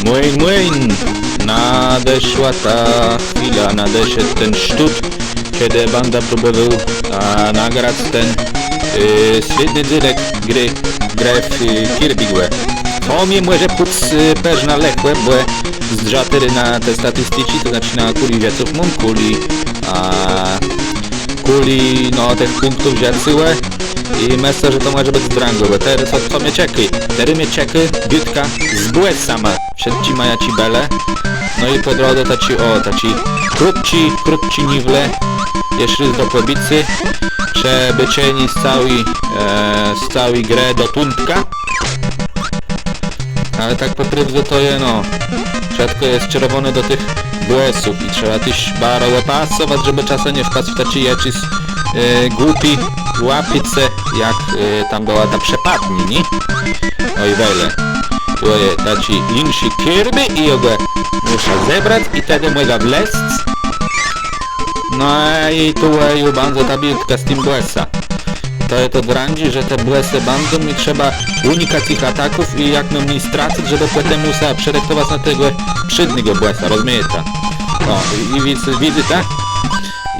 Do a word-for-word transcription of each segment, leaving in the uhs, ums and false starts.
Mòjn, mòjn! Nadeszła ta chwila, nadeszedł ten sztót, czedë bãdã próbòwôł, a, nagrac ten, e, slédny dzélëk grë, grë w, e, Kirbiégò. To mie mòże pòc, e, përznã lëchò, bò zdrzã terô na te statisticzi, to znaczi na kùli żëców móm, kùli, a, kùli, no, tëch pùnktów żëcégò. I mëszlã, że to mòże bëc drãgò, bò terô, co, co mie czekô? Terô mie czekô biôtka z bòsama. Wszëtczima, jaczi bëlë. No i pò drodze taczi, ò, taczi krótczi, krótczi niwle. Jesz rôz do pòbicô. Przëbôczenié z całi, e, z całi grë do tądka. Ale tak pò prôwdze to je, no, wszëtkò je czerowóné do tëch bòsów i trzeba téż baro òpasowac, żebë czasã nie wpasc w taczé jaczés, e, głupé łapce, jak, e, tam bëła ta przepadniô, nié? Ò, i wejle. Tu je taczi jinszi Kirby i jegò mùszã zebrac i tedë mògã wlezc. No i tu, e, ju bãdze ta biôtka z tim bòsã. To je to drãdżé, że te bòse bãdą i trzeba ùnikac jich ataków i jak nômni stracëc, żebë pòtemù sã przërëchtowac na tegò przédnégò bòsa, rozmiejeta? Ò, i, i widz-, widzyta?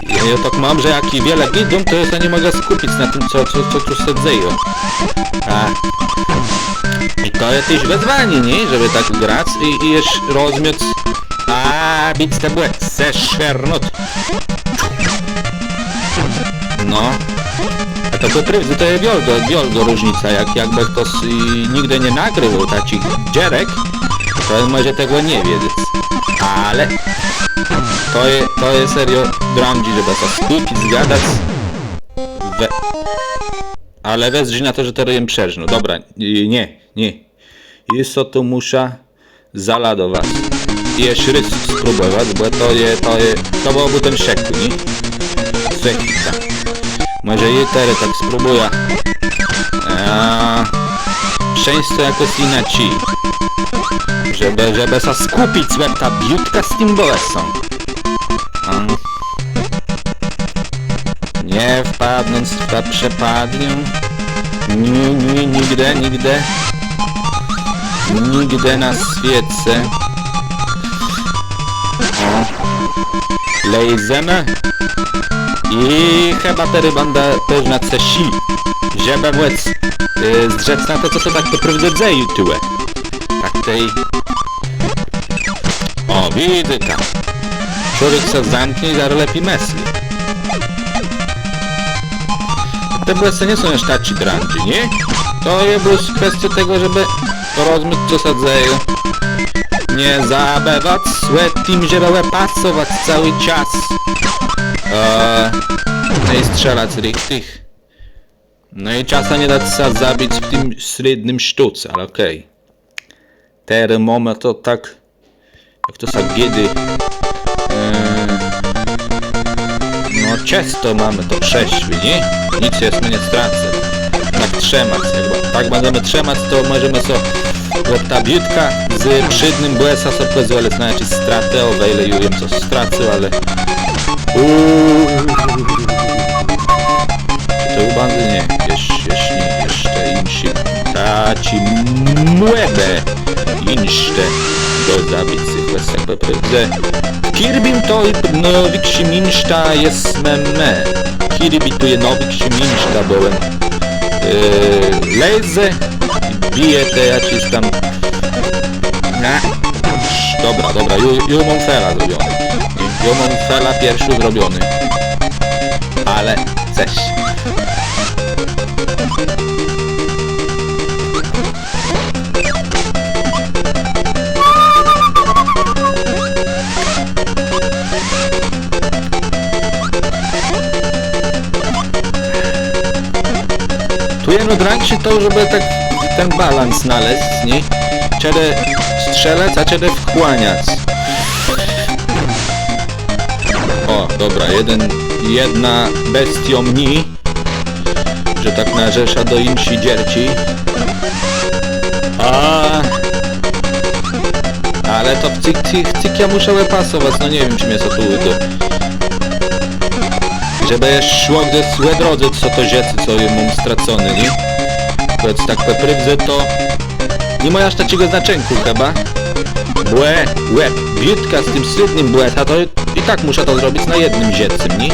Jô, jô tak móm, że jak wiele gôdóm, to jô sã ni mògã skùpic na tim, co, co, co tu sã dzeje. A. I to je téż wëzwanié, nié? Żebë tak grac i, i jesz rozmiec. A, bic te bòse, szernot. No. A tak pò prôwdze to je wiôlgô, wiôlgô różnica, jak, jakbë chtos, y, nigdë nie nagrôwôł taczich dżerek, to mòże tegò nie wiedzec. Ale to je, to je serio drãdżé, żebë sã skùpic, zgadac. We-, ale wezdrzë na to, że terô jem przeżnął. Dobra, y, nié, nié. Jô so tu mùszã zaladowac. I jesz rôz spróbòwac, bò to je, to je, to bëłobë ten szëk, nié? Szëk, tak. Mòże jô terô tak spróbùjã. Eee, przeńc to jakòs jinaczi. Żebë, żebë sã skùpic, jak ta biôtka z tim bòsã. Em. Nie wpadnąc w tã przepadniã. Nié, nié, nigdë, nigdë. Nigdë na swiece. Ò. Lezemë. I chëba terô bãdã téż na C sześć. Żebë mòc, y, zdrzec na to, co sã tak pò prôwdze dzeje tuwò. Tak tej. Ò, widzyta. Człowiek sã zamknie i zarô lepi mësli. Te bòse nie są jaż taczé drãdżé, nié? To je blós kwestiô tegò, żebë rozmiec, co sã dzeje. Nie zabëwac ò tim, żebë òpasowac całi czas. Eee, no i strzelac richtich. No i czasã nie dac sã zabic w tim slédnym sztóce, ale òkej. Terô mómë to tak, jak to sã gôdô, e, no, czësto mómë to przeszłé, nié? Nick jesmë nie stracëlë. Tak trzëmac, jakbë tak bãdzemë trzëmac, to mòżemë so òb tã biôtkã z przédnym bòsã so pòzwòlëc na jaczés stratë, ò, wejle, ju jem cos stracył, ale Uuu. To ju bãdze, nié, jesz, jesz nié, jesz te jinszé. Taczé mòbë jinszé do zabicô, bez tak pò prôwdze. W Kirbim to i, no, wikszim jinsztã jesmë më. Kirbi tu je, no, wikszim jinsztã, bò òn, e, leze, bije te jaczés tam. Na. Dobra, dobra, ju, ju móm fela zrobioné. Ju móm fela pierszi zrobioné. Ale cos. Tu je, no, drãdżé to, żebë tak ten balans nalezc, nié? Czedë strzelac, a czedë wchłaniac. Ò, dobra, jeden, jedna bestiô mni. Że tak narzesza do jinszi dżerczi. A. Ale to wcyg, wcyg, wcyg jô mùszã òpasowac, no nie wiém, czë mie sã to ùdô. Żebë szło gdzes òdrodzëc so to żëcé, co jô móm straconé, nié? Chòc tak pò prôwdze to ni mô jaż taczégò znaczënkù chëba. Bò, łeb, biôtka z tim slédnym bòsã, to i tak mùszã to zrobic na jednym żëcym, nié?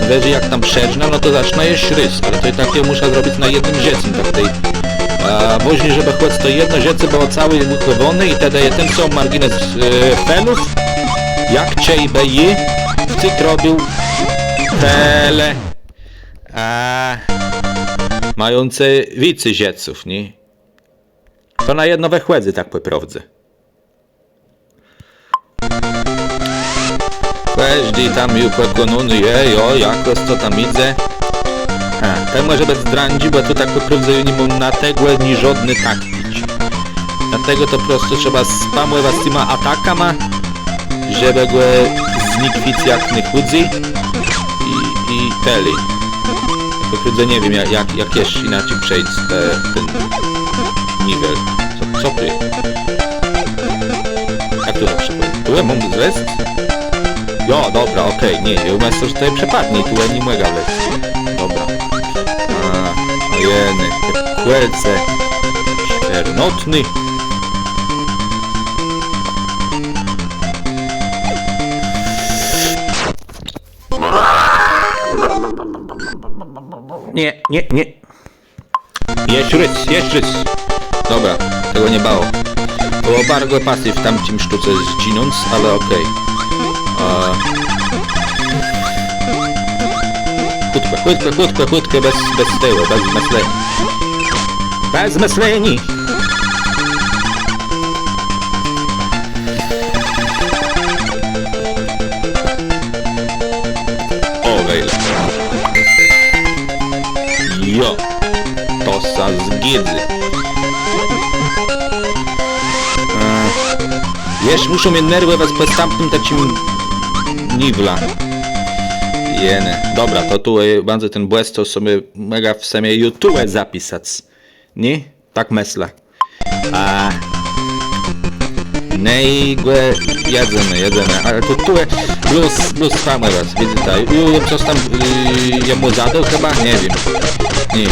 Wëżi jak tam przeżnã, no to zacznã jesz rôz, ale to i tak jô mùszã zrobic na jednym żëcym, tak tej. A wôżné, żebë chòc to jedno żëcé bëło całé ùchòwóné i tedë je ten sóm margines, e, felów, jak czejbë jô wcyg robił fele, a mającë wicy żëców, nié? To na jedno wëchòdzy, tak pò prôwdze. Kòżdi tam ju pòkònóny je, jo, jakòs to tam jidze. A, ten mòże bëc drãdżi, bò tu tak pò prôwdze ju ni móm na tegò niżódny takticzi. Dlôte to prosto trzeba spamòwac tima atakama, żebë gò znikwic jak nôchùdzy. I, i tëli. Pò prôwdze nie wiém, jak, jak, jak jesz jinaczi przeńc te, ten niwel. Co, co tu je? Jak tu na przikłôd? Tu jô móm zlezc? Jo, dobra, òkej, nié, jô mëslôł, że to je przepadnie, tu jô ni mògã wlezc. Dobra. A, ò jenë, te kòlce. Szternotny. Nié, nié, nié. Jesz rôz, jesz rôz. Dobra, tegò nie bëło. Bëło baro paskùdno w tamtim sztóce zdżinąc, ale òkej. E, chùtkò, chùtkò, chùtkò, chùtkò, bez, bez tegò, bez mëszleniô. Bez mëszleniô. Ò, wejle. Jo. To sã zgòdzy. E, jesz mùszą mie nerwòwac pò tamtim taczim niwla. Jenë. Dobra, to tu, e, bãdze ten bòs, to so mògã w sëmie ju tu zapisac. Nié? Tak mëszlã. A. No i gò, jedzemë, jedzemë. Ale tu, tu je blós, blós tam raz, widzyta. Ju, ju, cos tam, y, jemù zadôł chëba? Nie wiém. Nié.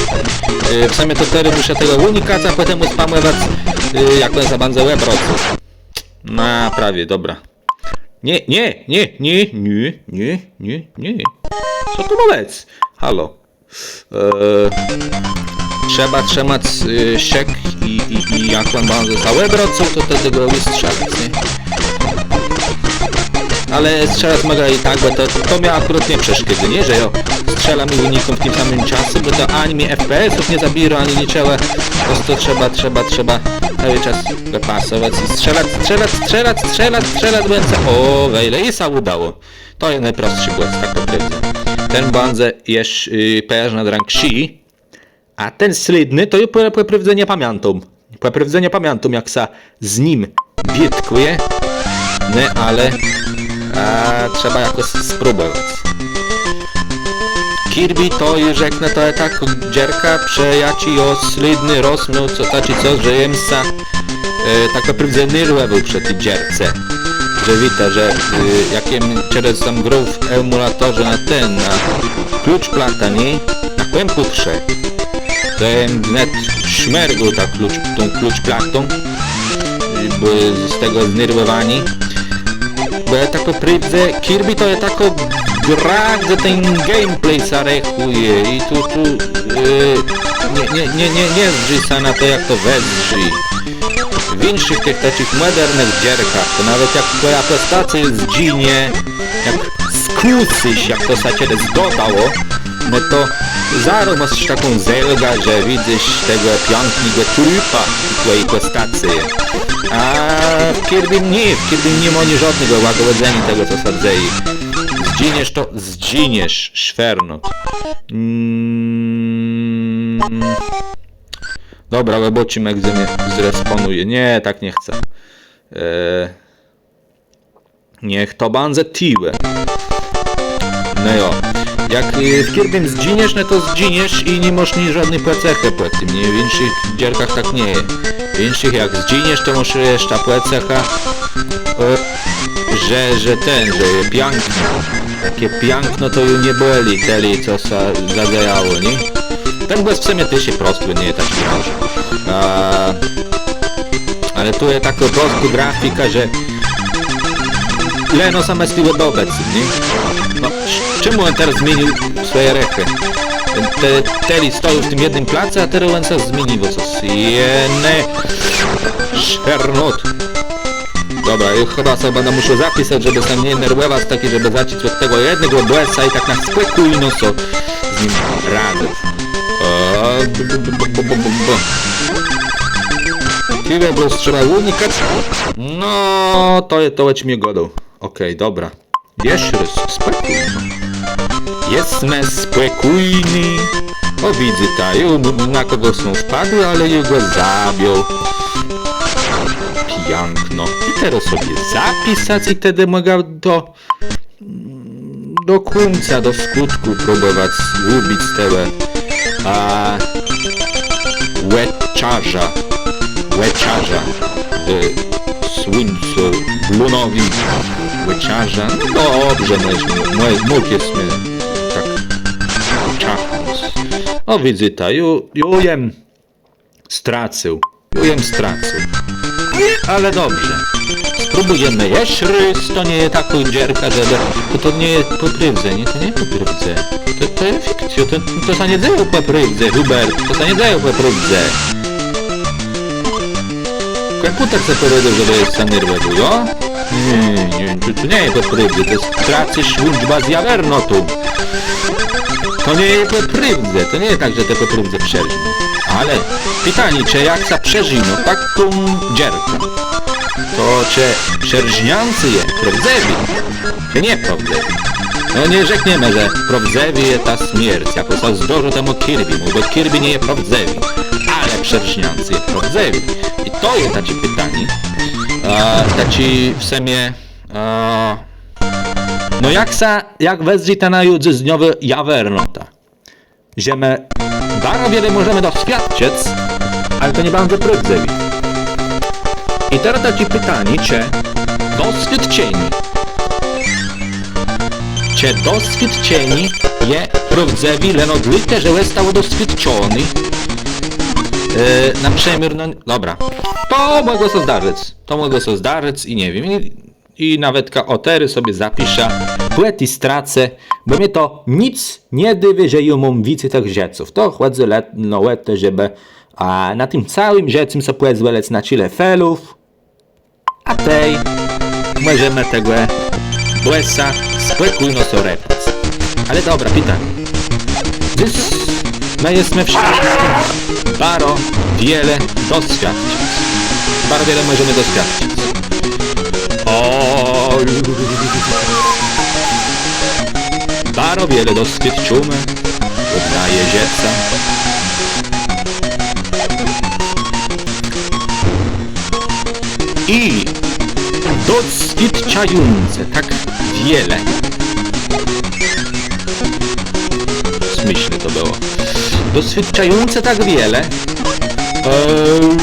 Y, w sëmie to terô mùszã tegò ùnikac, a pòtemù spamòwac, y, jak òn sã bãdze òbrôcôł. No, prawie, dobra. Nié, nié, nié. Co tu mô bëc? Halo. E, trzeba trzëmac, e, szëk i, i, i jak òn bãdze sã òbrôcôł, to tedë gò i strzelac, nié? Ale strzelac mògã i tak, bò to, to mie akùrat nie przeszkôdzô, nié? Że jô strzélóm i ùnikóm w tim samim czasu, bò to ani mie F P S-ów nie zabiérô, ani niczegò. Pò prostu trzeba, trzeba, trzeba całi czas wëpasowac i strzelac, strzelac, strzelac, strzelac, strzelac, bãdze. Ò, wejle, i sã ùdało. To je nôprostszi bòs, tak pò prôwdze. Ten bãdze jesz, y, përznã drãgszi. A ten slédny, to jô pò, pò prôwdze nie pamiãtóm. Pò prôwdze nie pamiãtóm, jak sã z nim biôtkùje. Nié, ale, a, trzeba jakòs spróbòwac. Kirby to ju rzeknã, to je takô dżerka, przë jaczi jô slédny rôz miôł co, taczi cos, że jem sã e, tak pò prôwdze nerwòwôł przë ti dżerce. Że wiéta, że, e, jak jem czedës tam grôł w emùlatorze na ten, na kluczplata, nié? Na kòmpùtrze. To jem wnet szmërgôł tą klucz-, tą kluczplatą. E, bò z tegò znerwòwaniô. Bò tak pò prôwdze Kirby to je takô gra, gdze ten gameplay sã rechùje i tu, tu, e, nie, nie zdrzi sã na to, jak to wëzdrzi. W jinszich tëch taczich mòdernëch dżerkach, to nawet jak twòja pòstacëjô zdżinie, jak skùsysz, jak to sã czedës gôdało, no to zarô môsz taką zelgã, że widzysz tegò piãknégò trupa twòji pòstacëje. A w Kirbym nié, w Kirbym ni ma niżódnégò łagòdzeniô tegò, co sã dzeje. Zdżiniesz to, zdżiniesz, szwernot. Mm. Dobra, òbôczimë, gdze mie zrespawnëje. Nié, tak nie chcã. E, niech to bãdze tuwò. No jo. Jak, e, w Kirbym zdżiniesz, no to zdżiniesz i ni môsz niżódny pòcechë pò tim, nié? W jinszich dżerkach tak nie je. W jinszich jak zdżiniesz, to môsz jesz tã pòcechã, e, że, że ten, że je piãkno. Jaczé piãkno, to ju nie bòli tëli, co sã zadzejało, nié? Ten bòs w sëmie téż je prosti, nie je taczi mòże. A, Ale tu je takô prosta grafika, że leno same z tegò dobëc, nié? No, czemù òn terô zmienił swòje rëchë? Te, terô stojôł w tim jednym placu, a terô òn sã zmienił, cos. Jenë. Szernot. Dobra, jô chëba so bãdã mùszôł zapisac, żebë sã nie nerwòwac, tak żebë zacząc òd tegò jednégò bòssa i tak na spòkójno so z nim radzëc. Eee, b, b, b. Tëli bë trzeba ùnikac. No, to je to, ò czim jem gôdôł. Òkej, dobra. Jesz rôz, spòkójno. Jesmë spòkójny. Ò, widzyta, jô na kògòs sã wpadł, ale jô gò zabił. Piãkno. I terô sobie zapisac i tedë mògã do do kùńca, do skùtkù próbòwac ùbic tegò, a, òczarza, òczarza, e, słuńcu, blónowi òczarza. No dobrze, no, mò-, mòże jesmë tak czachnąc. Ò, widzyta, ju, ju jem stracył. Ju jem stracył. Ale dobrze. Spróbùjemë jesz rôz. To nie je takô gierka, żebë, to, to nie je pò prôwdze, nié? To nie je pò prôwdze. To, to je fikcjô. To, to sã nie dzeje pò prôwdze, Hubert. To sã nie dzeje pò prôwdze. Kòmpùter ce pòwiedzôł, żebë sã nie nerwòwac, jo? Nié, nié, to, to nie je pò prôwdze. To je, stracysz łączbã z jawernotu. To nie je pò prôwdze. To nie je tak, że të pò prôwdze przeżniesz. Ale pitanié, czë jak sã przeżëje, no, taką gierkã, to czë przeżniãcé je prôwdzëwé, czë nie prôwdzëwé? No nie rzekniemë, że prôwdzëwô je ta smierc, jakô sã zdarzëła temù Kirbimù, bò Kirbi nie je prôwdzëwi, ale przeżniãcé je prôwdzëwé. I to je taczé pitanié, e, taczé w sumie, e, no jak sã, jak wëzdrzi ta naju dzysdniowô jawernota? Że më baro wiele mòżemë doswiôdczëc, ale to nie bãdze prôwdzëwé. I terô taczé pitanié, czë doswiôdczenié, czë doswiôdczenié je prôwdzëwé, leno dlôte, że òstało doswiôdczoné. E, na przëmiôr, no, dobra. To mògło sã zdarzëc. To mògło sã zdarzëc i nie wiém. I I nawetka ò terô sobie zapiszã, pò ti strace, bò mie to nick nie dôwô, że jô móm wicy tëch żëców. To chòdzy le-, no, ò to, żebë, a, na tim całim żëcym so pòzwòlëc na czile felów. A tej mòżemë tegò bòssa spòkójno so repac. Ale dobra, pitanié. Dzys më jesmë w sztãdze baro wiele doswiôdczëc. Baro wiele mòżemë doswiôdczëc. Ò, baro wiele doswiôdczimë. Òddaje żëcé. I doswiôdczającë tak wiele. Smiészné to bëło. Doswiôdczającë tak wiele. Eee,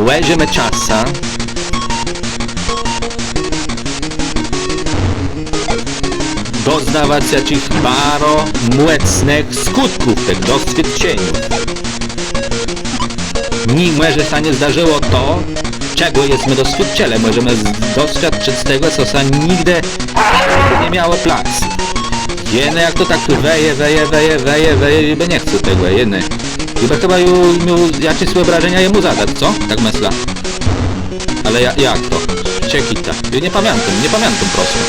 mòżemë czasã doznawac jaczich baro mòcnëch skùtków tëch doswiôdczeniów. Ni, mòże sã nie zdarzëło to, czegò jesmë doswiôdczëlë. Mòżemë z-, doswiôdczëc tegò, co sã nigdë nie miało plac. Jenë, jak to tak weje, weje, weje, weje, weje, i bë nie chcôł tegò, jenë. I bë chëba ju miôł jaczés òbrażenia jemù zadac, co? Tak mëszlã. Ale ja-, jak to? Czekôjta. Jô nie pamiãtóm, nie pamiãtóm prosto.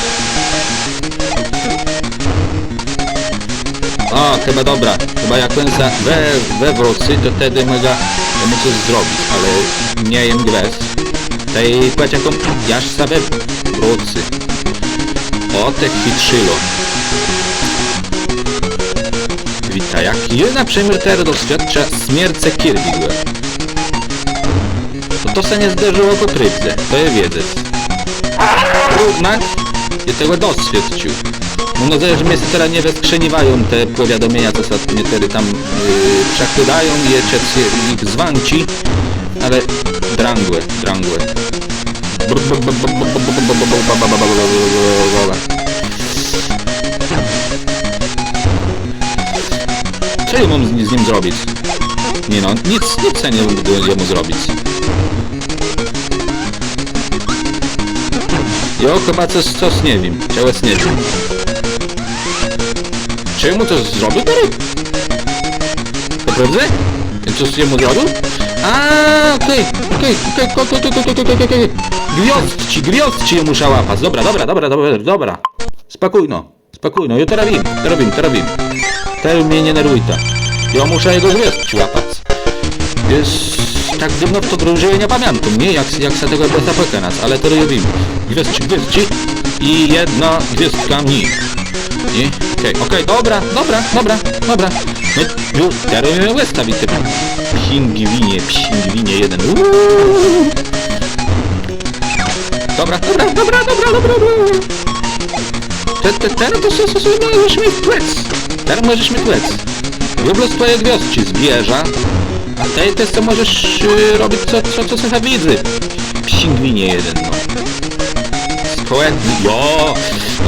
A, chëba dobra. Chëba jak òn sã wë-, wëwrócy, to tedë mògã jemù cos zrobic, ale nie jem gwës. Tej pòczekóm, jaż sã wëwrócy. Ò, të chitrzélu. Wita, jak jô na przëmiôr terô doswiôdczã smiercë Kirbiégò. No to sã nie zdarzëło pò prôwdze, to je wiedzec. Równak jô tegò doswiôdcził. Móm nôdzejã, że mie sã terô nie wëskrzëniwają te pòwiadomienia, co sã mie terô tam, yy, przëchôdają, i jesz jich zwãczi, ale drãgò, drãgò. Co jô móm z, z nim zrobic? Nié no, nick, nick jô nie mògã jemù zrobic. Jô chëba cos, cos nie wiém, czegòs nie wiém. Czë jô mù cos zrobił terô? Pò prôwdze? Cos jemù zrobił? A, òkej, òkej, òkej. Gwiôzdczi, gwiôzdczi jô mùszã łapac. Dobra, dobra, dobra, dobra, dobra. Spòkójno. Spòkójno, jô terô wiém, terô wiém, terô wiém. Terô mie nie nerwùjta. Jô mùszã jegò gwiôzdczi łapac. Jô tak dôwno w to grôł, że jô nie pamiãtóm, nié? Jak, jak sã tegò bòssa pòkònac, ale terô jô wiém. Gwiôzdczi, gwiôzdczi. I jedna gwiôzdka mni. Nié? Òkej, òkej, dobra, dobra, dobra, dobra. No, ju, terô mie òstawi, të pingwinie, pingwinie jeden. Uuu. Dobra, dobra, dobra. Të, të, të, no to so, so, so, mòżesz mie tłëc. Terô mòżesz mie tłëc. Jô blós twòje gwiôzdczi zbiérzã. A të, të so mòżesz, e, robic co, co, co sã widzy. Pingwinie jeden, no. Skòknij, jo.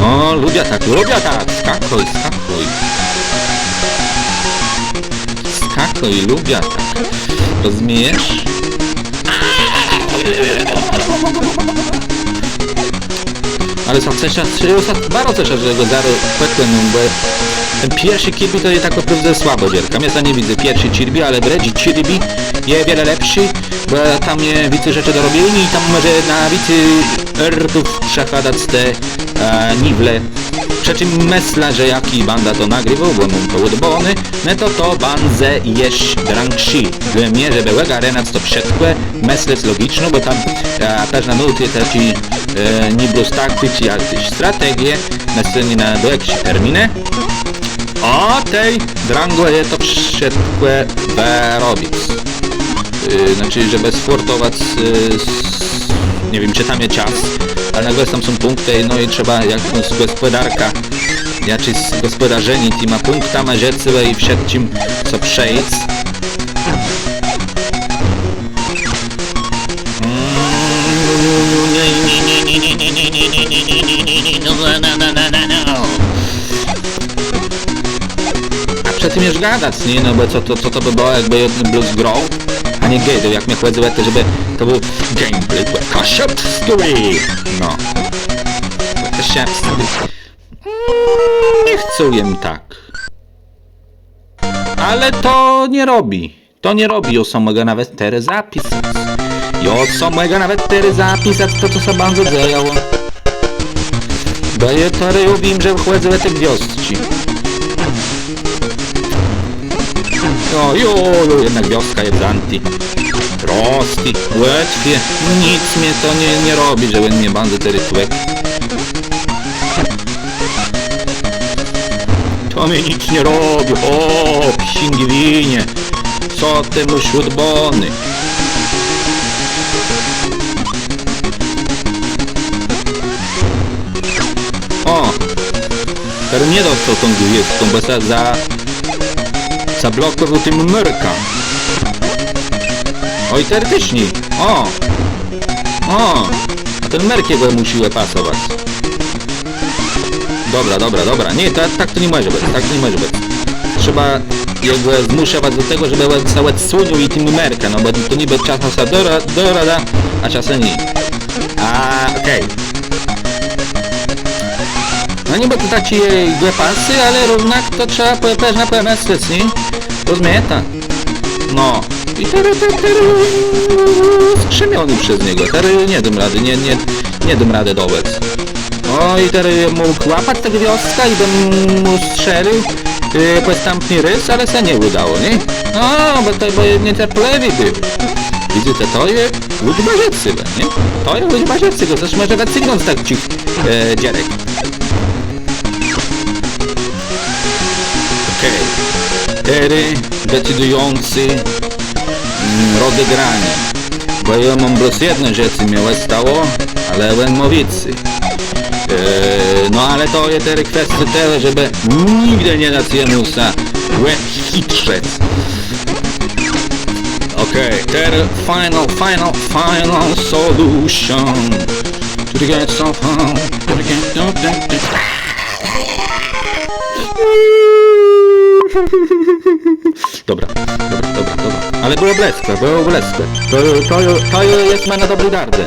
No, lubiã tak, lubiã tak. Skakùj, skakùj. Skakùj, lubiã tak. Rozmiejesz? Ale sã ceszã, sã, baro ceszã, że gò zarô pòkònóm, bò ten pierszi Kirby to je tak pò prôwdze słabô gierka. Mie sã nie widzy pierszi Kirby, ale drëdżi Kirby je wiele lepszi, bò tam je wicy rzeczi do robieniô i tam mòże na wicy ôrtów przechadac te, e, niwle. Przë czim mëszlã, że jak jô bãdã to nagriwôł, bò móm to ùdbóné, no to to bãdze jesz drãgszi. Dlô mie, żebë ògarnąc to wszëtkò, mëslec logiczno, bò tam, e, téż na nót je taczi, e, nié blós takticzi, ale téż strategie, mëslenié na dłëgszé terminë. A tej drãgò je to wszëtkò wërobic. Y, znaczi, żebë spòrtowac, y, s-, nie wiém, czë tam je czas, ale na górze tam są pùnktë, no i trzeba jakąs gòspòdarkã, jaczés gòspòdarzenié tima pùnktama, rzeczama i wszëtczim, co przeńc. A przë tim jesz gadac, nié? No bò co to, co to bë bëło, jakbë jô blós grôł, a nie gôdôł, jak mie chòdzy ò to, żebë to béł gameplay pò kaszëbskù. No. Pò kaszëbskù. Mm, nie chcôł jem tak. Ale to nie robi. To nie robi, jô so mògã nawet terô zapisac. Jô so mògã nawet terô zapisac to, co sã bãdze dzejało. Bò jô terô ju wiém, że wchòdzą te gwiôzdczi. Jo, jo, jo, jedna gwiôzdka je wzãtô. Prosti, łatwi. Nick mie to nie, nie robi, że òn mie bãdze terô tłëkł. To mie nick nie robi. Ò, pingwinie. Co të môsz ùdbóné? Ò. Terô nie dostôł tą gwiôzdką, bò sã za-, zablokòwôł tim mërkã. Ò, i terô téż nié. Ò. Ò. A ten mërk jegò mùszi wëpasowac. Dobra, dobra, dobra. Nié, ta-, tak to ni mòże bëc, tak to ni mòże bëc. Trzeba jegò zmùszac do tegò, żebë òn sã òdsłonił i tim mërkã, no bò to niby czasã sã dô ra-, dô radã, a czasã nié. A, òkej. No niby to taczé głupasë, ale równak to trzeba pò-, pewno pòmëslec, nié? Rozmiejeta? No. I terô, terô, terô skrzëmiony przez niegò. Terô nie dóm radë, nie, nie, nie dóm radë dodôwac. No i terô mógł łapec tã gwiôzdkã i bëm mù strzelił, e, pòstãpny rôz, ale sã nie ùdało, nié? No, bò to, bò jem niecerplëwi béł. Widzyce, to je ùczba żëcégò, nié? To je ùczba żëcégò, cos mòże wëcygnąc z taczich, e, dzierek. Òkej. Terô decydëjącé, mm, rozegranié. Bò jô móm blós jedną rzecz, mie òstało, ale òn mô wicy. Eee, no ale to je terô kwestiô tegò, żebë nigdë nie dac jemù sã òchitrzëc. Òkej, terô final, final, final solution. To get somehow, to get, to, to, to. Dobra, dobra, dobra, dobra. Ale bëło blëskò, bëło blëskò. To, to, to jesmë na dobri dardze.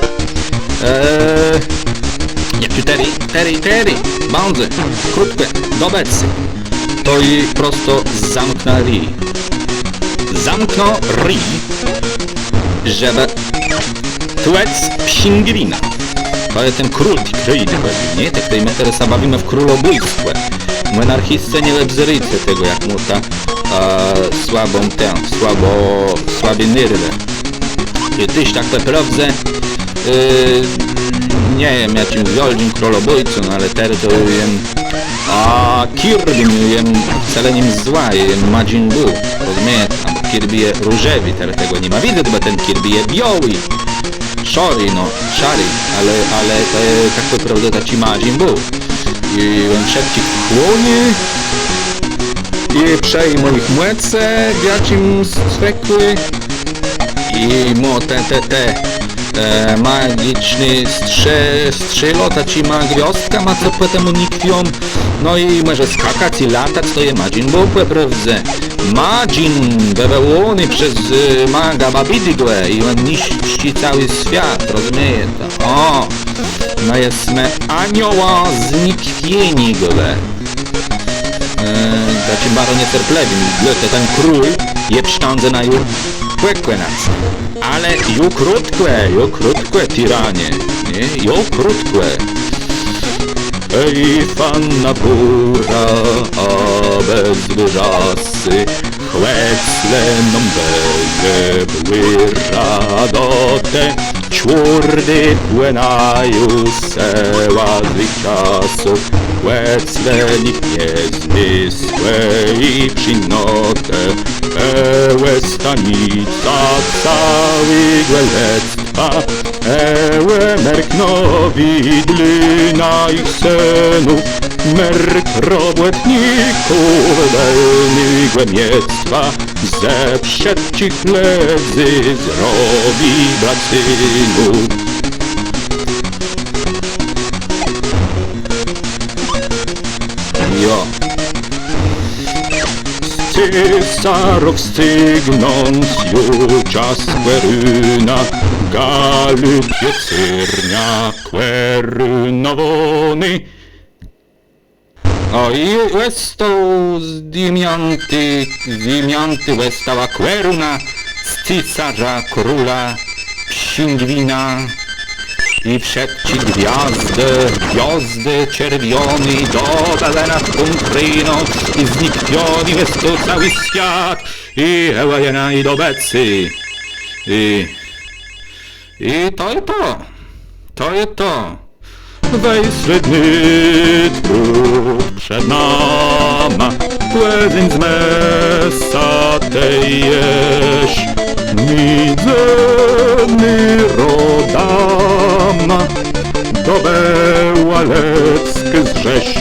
Eee, nie, czë terô, terô, terô. Bãdze. Krótkò, do bëcô. To i prosto zamknã ri. Zamknã ri, żebë tłëc pingwina. To je ten król ti krôjnë, nié? Tak tej më terô sã bawimë w królobójstwò. Mònarchiscë, nie òbzérôjce tegò, jak móm tã, e, słabą tã, słabò, słabé nerwë. I téż tak pò prôwdze, e, nie jem jaczims wiôldżim królobójcą, ale terô to jem, a Kirbim jem, wcelenim zła, jem Majin Buu, rozmiejeta? Kirby je różewi, terô tegò ni ma widzec, bò ten Kirby je biôłi. Szari, no, szari, ale, ale to je tak pò prôwdze taczi Majin Buu. I òn wszëtczich chłónie. I przejimô jich mòce w jaczims cwekù. I mô te, te, te, e, magiczné strze-, strzélô, taczima gwiôzdkama, co pò temù nikwią. No i mòże skakac i latac, to je Majin Buu pò prôwdze. Majin, wëwòłóny przez, e, maga Babidégò i òn niszczi całi swiat, rozmiejeta? Ò, no jesmë aniołã znikwieniégò. E, taczim baro niecerplëwim, dlôte ten król je w sztãdze naju pòkònac. Ale ju krótkò, ju krótkò, tiranie, nié? Ju krótkò. Ej, fanna bùra, a bez wërzasy, chwëc le nóm bëgë bùra do te, czôrdé płënajù sëła złëch czasów, chwëc le nich nie zmiész swòji przińdnotë, e, òstańca całégò lëdztwa, e, òmerknã widlëna jich sënów, merk robòtników bëlnégò miectwa, ze wszëtczich lëdzy zrobi błacynów. Jo. Z cesôrów stygnąc ju czas kòrëna, Galip je cyrnia kòrënowóny. Ò, i òstôł zdjimniãti, zdjimniãti òstała kòrëna z cesôrza, króla, pingwina i wszëtczé gwiôzdë, gwiôzdë czerwioné, dobëłë nad tą krëjną i znikwiony òstôł całi swiat i hewòjena i dobëcé. I, i to je to. To je to. Wej slédny trud przed nama, kòżdi z mie sã tej jesz. Midzëmi rodama dobëła lëdzkô zrzesz.